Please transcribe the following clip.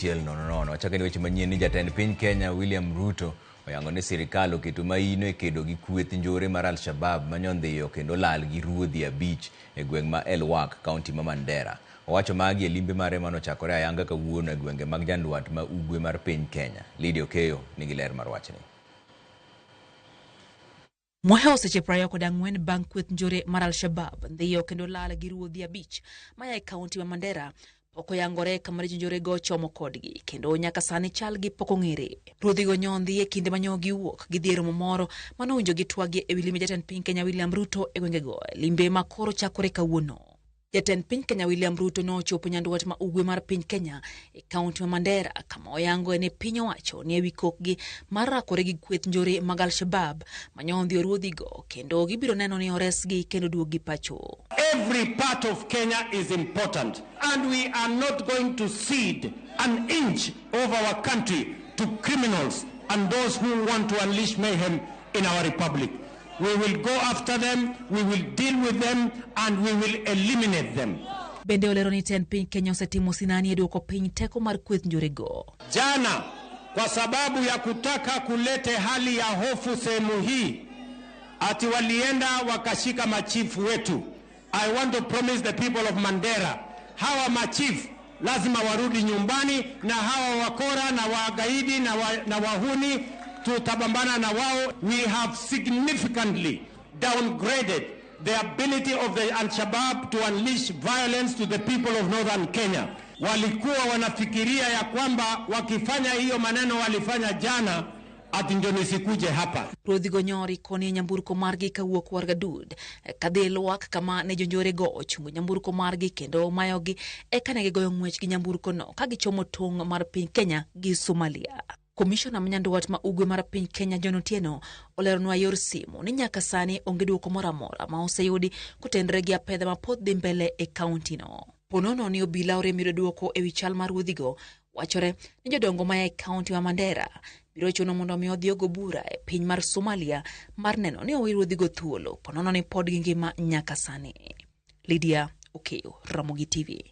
1 0 0. Wachako ni weche manyien ni jatend piny Kenya William Ruto oyango ni sirikal oketo maino e kedo gi kweth njore mar Al-Shabab manyondhiyo kendo lal gi ruodhi 5 e gweng' ma Elwak, kaunti ma Mandera. Owacho magi e limbe mare manochakore ayanga kawuono e gwenge mag Nyandwat ma ugwe mar piny Kenya. Lydia Okeyo nigi ler mar wachni. Mohewo seche 24 bang' kweth njore mar Al-Shabab ndhiyo kendo lal gi ruodhi 5 maya e kaunti ma Mandera pok oyangore kama jonjorego chomo kodgi kendo nyaka sani chalgi pok ong'ere. Ruodhigo nyondhi e kinde ma nyo giwuok gidhi e romo moro manowinjo gitwagie ewi limbe jatend piny Kenya William Ruto e gwengego, limbe ma koro chakore kawuono. Jatend piny Kenya William Ruto nochopo Nyandwat ma ugwe mar piny Kenya e kaunti ma Mandera kama oyangoe ni piny owacho ni ewi kokgi mar rakore gi kweth njore mag Al-Shabab manyondhiyo ruodhigo kendo gibiro neno ni oresgi kendo duoggi pacho. Every part of Kenya is important, and we are not going to cede an inch of our country to criminals and those who want to unleash mayhem in our republic. We will go after them, we will deal with them, and we will eliminate them. Bende olero ni tend piny Kenya osetimo sinani e duoko piny teko mar kweth njorego. Jana, kwa sababu ya kutaka kulete hali ya hofu sehemu hii, ati walienda wakashika machifu wetu. I want to promise the people of Mandera, hawa machifu lazima warudi nyumbani, na hawa wakora na wagaidi na wahuni tutapambana na wao. We have significantly downgraded the ability of the Al-Shabaab to unleash violence to the people of northern Kenya. Walikuwa wanafikiria ya kwamba wakifanya hiyo maneno walifanya jana, ati ndio nisikuje hapa. Ruodhigo nyori koni e nyamburko margi kawuok Wargadud kadhi Elwak kama ne jonjorego ochungo nyamburko margi kendo mayogi eka ne gigoyo ng'wech gi nyamburko no ka gichomo tong' mar piny Kenya gi Somalia. Komishona ma Nyandwat ma ugwe mar piny Kenya John Otieno oleronwa yor simu ni nyaka sani onge duoko moro amora ma oseyudi kotenore gi apedha ma pod dhi mbele e kaunti no. Ponono ni obila orem yudo duoko ewi chal mar ruodhigo, wachore ni jodongo maya e kaunti ma Mandera biro chuno mondo mi odhi ogo bura e piny mar Somalia mar neno ni owe ruodhigo thuolo ponono ni pod gingima nyaka sani. Lydia Okeyo, Ramogi TV.